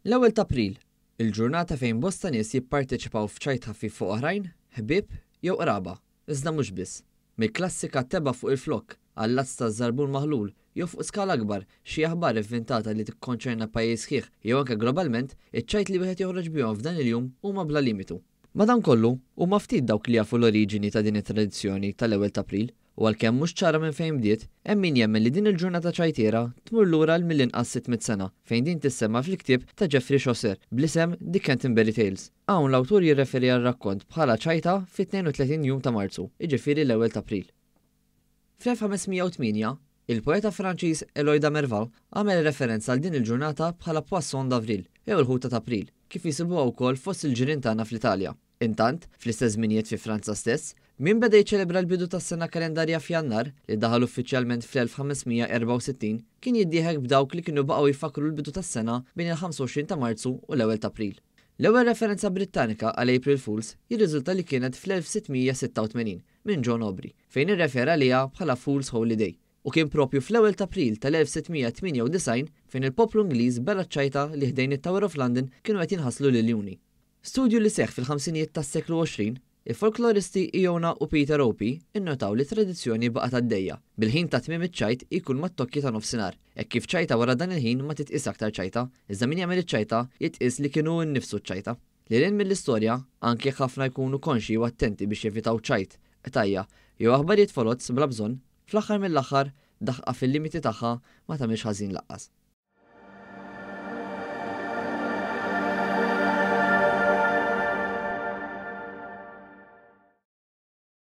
L-ewwel t'April, il-ġurnata fejn bosta nies jipparteċipaw f'ċajt ħafif fuq oħrajn, ħbieb jew qraba, iżda mhux biss. Mill-klassika tebgħa fuq il-flokk, għal-lazz taż-żarbun maħlul jew fuq skala akbar xi aħbar ivvintata li tikkonċerna pajjiż sħiħ jew anke globalment, iċ-ċajt li wieħed joħroġ bihom f'dan il-jum huma bla limitu. Madankollu, huma ftit dawk li jafu l-oriġini ta' din it-tradizzjoni tal-ewwel t'April u għalkemm mhux ċara minn fejn bdiet, hemm min jemmen li din il-ġurnata ċajtiera tmur lura għal mill-inqas 600 sena fejn din tissemma fil-ktieb ta' Geoffrey Chaucer bl-isem The Canterbury Tales. Hawn l-awtur jirreferi għar-rakkont bħala ċajta fit-32 jum ta' Marzu, jiġifieri l-ewwel t'April. Fl-1508, il-poeta Franċiż Eloy d'Amerval għamel referenza għal din il-ġurnata bħala Poisson d'avril jew il-ħuta t'April, kif jisibuha wkoll fost il-ġirien tagħna fl-Italja. Intant, fl-istess żminijiet fi Franza stess, min beda jiċċelebra l-bidu tas-sena kalendarja f'Jannar, li daħal uffiċjalment fl-1564, kien jiddieħek b'dawk li kienu baqgħu jfakkru l-bidu tas-sena bejn il-25 ta' Marzu u l-ewwel t'April. L-ewwel referenza Brittanika għal April Fools jirriżulta li kienet fl-1686 minn John Aubrey, fejn irrefera għaliha bħala Fool's Holy Day, u kien proprju fl-ewwel t'April tal-1698 fejn il-poplu Ingliż bela ċ-ċajta li ħdejn it-Tower of London kienu qed jinħaslu l-iljuni. Studju li seħħ fil-ħamsinijiet tas-seklu 20, il-folkloristi Iona u Peter Opie innotaw li t-tradizzjoni baqgħet għaddejja, bil-ħin ta' tmiem iċ-ċajt jkun mat-tokki ta' nofsinhar, hekk kif ċajta wara dan il-ħin ma titqies aktar ċajta, iżda min jagħmel iċ-ċajta jitqies li kien hu nnifsu ċ-ċajta. Lil hinn mill-istorja, anki jekk ħafna jkunu konxji u attenti biex jevitaw ċajt, qtajja', jew aħbarijiet foloz bla bżonn, fl-aħħar mill-aħħar, daħqa fil-limiti tagħha ma tagħmilx ħażin lanqas.